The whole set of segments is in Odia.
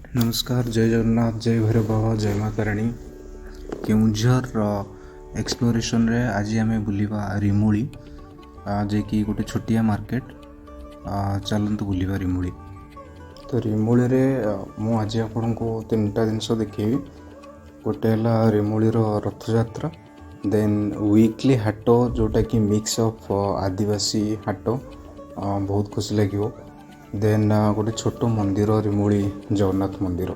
ନମସ୍କାର, ଜୟ ଜଗନ୍ନାଥ, ଜୟ ଭୈରବ ବାବା, ଜୟ ମା ତାରିଣୀ। କେଉଁଝରର ଏକ୍ସପ୍ଲୋରେସନରେ ଆଜି ଆମେ ବୁଲିବା ରିମୁଳି, ଯିଏକି ଗୋଟେ ଛୋଟିଆ ମାର୍କେଟ। ଚାଲନ୍ତୁ ବୁଲିବା ରିମୁଳି। ତ ରିମୁଳିରେ ମୁଁ ଆଜି ଆପଣଙ୍କୁ ତିନିଟା ଜିନିଷ ଦେଖେଇବି। ଗୋଟେ ହେଲା ରିମୁଳିର ରଥଯାତ୍ରା, ଦେନ୍ ୱିକଲି ହାଟ ଯେଉଁଟାକି ମିକ୍ସ ଅଫ୍ ଆଦିବାସୀ ହାଟ, ବହୁତ ଖୁସି ଲାଗିବ। ଦେନ୍ ଗୋଟେ ଛୋଟ ମନ୍ଦିର, ରିମୁଳି ଜଗନ୍ନାଥ ମନ୍ଦିର।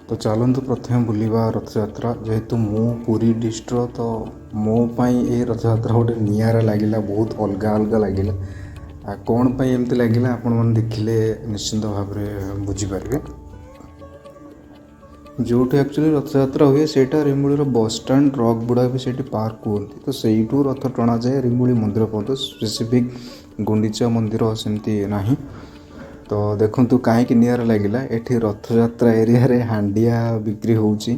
ତ ଚାଲନ୍ତୁ ପ୍ରଥମେ ବୁଲିବା ରଥଯାତ୍ରା। ଯେହେତୁ ମୁଁ ପୁରୀ ଡିଷ୍ଟ୍ରିକ୍ଟର, ତ ମୋ ପାଇଁ ଏ ରଥଯାତ୍ରା ଗୋଟେ ନିଆରା ଲାଗିଲା, ବହୁତ ଅଲଗା ଅଲଗା ଲାଗିଲା। ଆଉ କ'ଣ ପାଇଁ ଏମିତି ଲାଗିଲା, ଆପଣମାନେ ଦେଖିଲେ ନିଶ୍ଚିନ୍ତ ଭାବରେ ବୁଝିପାରିବେ। ଯେଉଁଠି ଆକ୍ଚୁଆଲି ରଥଯାତ୍ରା ହୁଏ ସେଇଟା ରିମୁଳିର ବସଷ୍ଟାଣ୍ଡ, ଟ୍ରକ୍ ଗୁଡ଼ା ବି ସେଇଠି ପାର୍କ ହୁଅନ୍ତି। ତ ସେଇଠୁ ରଥ ଟଣାଯାଏ ରିମୁଳି ମନ୍ଦିର ପର୍ଯ୍ୟନ୍ତ। ସ୍ପେସିଫିକ୍ ଗୁଣ୍ଡିଚା ମନ୍ଦିର ସେମିତି ନାହିଁ। ତ ଦେଖନ୍ତୁ କାହିଁକି ନିଆରା ଲାଗିଲା। ଏଠି ରଥଯାତ୍ରା ଏରିଆରେ ହାଣ୍ଡିଆ ବିକ୍ରି ହେଉଛି,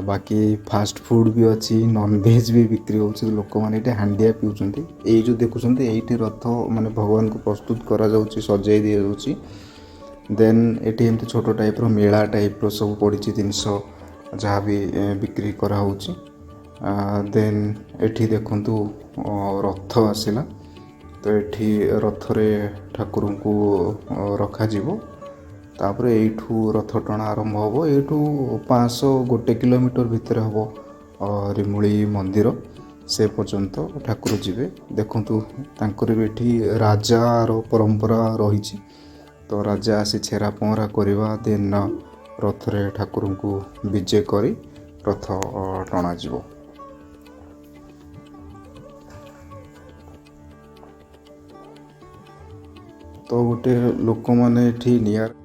ବାକି ଫାଷ୍ଟ ଫୁଡ଼୍ ବି ଅଛି, ନନଭେଜ୍ ବି ବିକ୍ରି ହେଉଛି। ଲୋକମାନେ ଏଠି ହାଣ୍ଡିଆ ପିଉଛନ୍ତି। ଏଇ ଯେଉଁ ଦେଖୁଛନ୍ତି, ଏଇଠି ରଥ ମାନେ ଭଗବାନଙ୍କୁ ପ୍ରସ୍ତୁତ କରାଯାଉଛି, ସଜେଇ ଦିଆଯାଉଛି। ଦେନ୍ ଏଠି ଏମିତି ଛୋଟ ଟାଇପ୍ର ମେଳା ଟାଇପ୍ର ସବୁ ପଡ଼ିଛି, ଜିନିଷ ଯାହା ବି ବିକ୍ରି କରାହେଉଛି। ଦେନ୍ ଏଠି ଦେଖନ୍ତୁ ରଥ ଆସିଲା। ତ ଏଠି ରଥରେ ଠାକୁରଙ୍କୁ ରଖାଯିବ। ତାପରେ ଏଇଠୁ ରଥ ଟଣା ଆରମ୍ଭ ହେବ। ଏଇଠୁ 501 କିଲୋମିଟର ଭିତରେ ହେବ ରିମୁଳି ମନ୍ଦିର, ସେ ପର୍ଯ୍ୟନ୍ତ ଠାକୁର ଯିବେ। ଦେଖନ୍ତୁ, ତାଙ୍କର ବି ଏଠି ରାଜାର ପରମ୍ପରା ରହିଛି। ତ ରାଜା ଆସି ଛେରା ପହଁରା କରିବା, ଦେନ୍ ରଥରେ ଠାକୁରଙ୍କୁ ବିଜେ କରି ରଥ ଟଣାଯିବ। ତ ଗୋଟେ ଲୋକମାନେ ଏଠି ନିଆରା,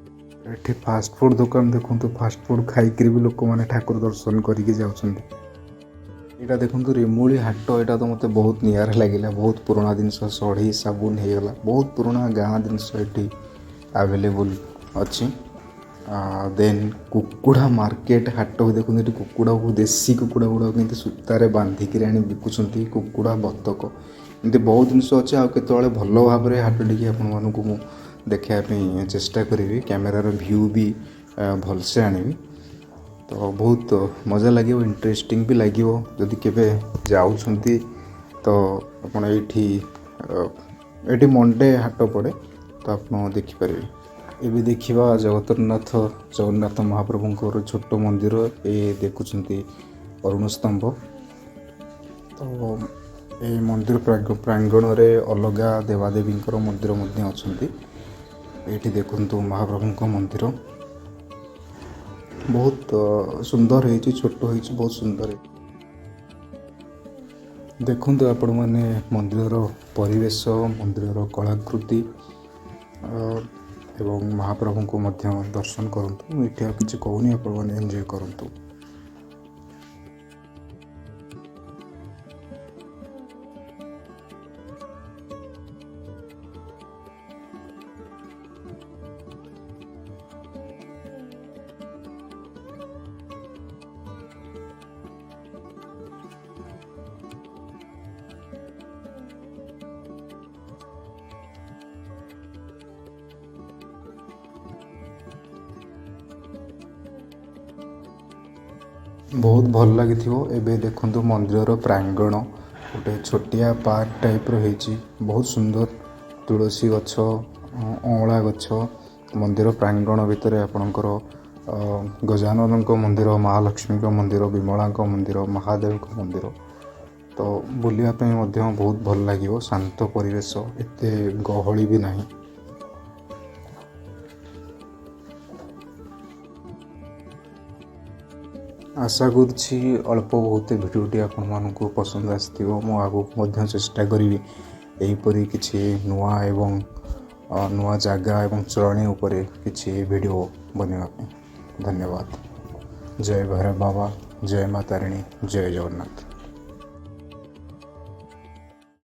ଏଠି ଫାଷ୍ଟଫୁଡ଼ ଦୋକାନ ଦେଖନ୍ତୁ। ଫାଷ୍ଟଫୁଡ଼ ଖାଇକିରି ବି ଲୋକମାନେ ଠାକୁର ଦର୍ଶନ କରିକି ଯାଉଛନ୍ତି। ଏଇଟା ଦେଖନ୍ତୁ ରିମୁଳି ହାଟ। ଏଇଟା ତ ମୋତେ ବହୁତ ନିଆରା ଲାଗିଲା। ବହୁତ ପୁରୁଣା ଜିନିଷ, ସଢ଼େଇ, ସାବୁନ ହେଇଗଲା, ବହୁତ ପୁରୁଣା ଗାଁ ଜିନିଷ ଏଠି ଆଭେଲେବୁଲ୍ ଅଛି। ଦେନ୍ କୁକୁଡ଼ା ମାର୍କେଟ ହାଟ ଦେଖନ୍ତୁ। ଏଠି କୁକୁଡ଼ାକୁ, ଦେଶୀ କୁକୁଡ଼ା ଗୁଡ଼ାକୁ କେମିତି ସୂତାରେ ବାନ୍ଧିକିରି ଆଣି ବିକୁଛନ୍ତି, କୁକୁଡ଼ା, ବତକ, ଏମିତି ବହୁତ ଜିନିଷ ଅଛି। ଆଉ କେତେବେଳେ ଭଲ ଭାବରେ ହାଟ ଟିକେ ଆପଣମାନଙ୍କୁ ମୁଁ ଦେଖାଇବା ପାଇଁ ଚେଷ୍ଟା କରିବି, କ୍ୟାମେରାର ଭ୍ୟୁ ବି ଭଲସେ ଆଣିବି। ତ ବହୁତ ମଜା ଲାଗିବ, ଇଣ୍ଟରେଷ୍ଟିଂ ବି ଲାଗିବ। ଯଦି କେବେ ଯାଉଛନ୍ତି ତ ଆପଣ ଏଇଠି ମଣ୍ଡେ ହାଟ ପଡ଼େ, ତ ଆପଣ ଦେଖିପାରିବେ। ଏବେ ଦେଖିବା ଜଗତରନାଥ ଜଗନ୍ନାଥ ମହାପ୍ରଭୁଙ୍କର ଛୋଟ ମନ୍ଦିର। ଏ ଦେଖୁଛନ୍ତି ଅରୁଣ ସ୍ତମ୍ଭ। ତ ଏଇ ମନ୍ଦିର ପ୍ରାଙ୍ଗଣରେ ଅଲଗା ଦେବାଦେବୀଙ୍କର ମନ୍ଦିର ମଧ୍ୟ ଅଛନ୍ତି। ଏଇଠି ଦେଖନ୍ତୁ ମହାପ୍ରଭୁଙ୍କ ମନ୍ଦିର, ବହୁତ ସୁନ୍ଦର ହେଇଛି, ଛୋଟ ହେଇଛି, ବହୁତ ସୁନ୍ଦର ହେଇଛି। ଦେଖନ୍ତୁ ଆପଣମାନେ ମନ୍ଦିରର ପରିବେଶ, ମନ୍ଦିରର କଳାକୃତି ଏବଂ ମହାପ୍ରଭୁଙ୍କୁ ମଧ୍ୟ ଦର୍ଶନ କରନ୍ତୁ। ମୁଁ ଏଠି ଆଉ କିଛି କହୁନି, ଆପଣମାନେ ଏନ୍ଜୟ କରନ୍ତୁ। ବହୁତ ଭଲ ଲାଗିଥିବ। ଏବେ ଦେଖନ୍ତୁ ମନ୍ଦିରର ପ୍ରାଙ୍ଗଣ, ଗୋଟେ ଛୋଟିଆ ପାର୍କ ଟାଇପ୍ର ହେଇଛି, ବହୁତ ସୁନ୍ଦର। ତୁଳସୀ ଗଛ, ଅଁଳା ଗଛ। ମନ୍ଦିର ପ୍ରାଙ୍ଗଣ ଭିତରେ ଆପଣଙ୍କର ଗଜାନନଙ୍କ ମନ୍ଦିର, ମହାଲକ୍ଷ୍ମୀଙ୍କ ମନ୍ଦିର, ବିମଳାଙ୍କ ମନ୍ଦିର, ମହାଦେବଙ୍କ ମନ୍ଦିର। ତ ବୁଲିବା ପାଇଁ ମଧ୍ୟ ବହୁତ ଭଲ ଲାଗିବ। ଶାନ୍ତ ପରିବେଶ, ଏତେ ଗହଳି ବି ନାହିଁ। ଆଶା କରୁଛି ଅଳ୍ପ ବହୁତ ଭିଡ଼ିଓଟି ଆପଣମାନଙ୍କୁ ପସନ୍ଦ ଆସିଥିବ। ମୁଁ ଆଗକୁ ମଧ୍ୟ ଚେଷ୍ଟା କରିବି ଏହିପରି କିଛି ନୂଆ ଏବଂ ନୂଆ ଜାଗା ଏବଂ ଚଳଣି ଉପରେ କିଛି ଭିଡ଼ିଓ ବନେଇବା ପାଇଁ। ଧନ୍ୟବାଦ। ଜୟ ଭୈରବ ବାବା, ଜୟ ମା ତାରିଣୀ, ଜୟ ଜଗନ୍ନାଥ।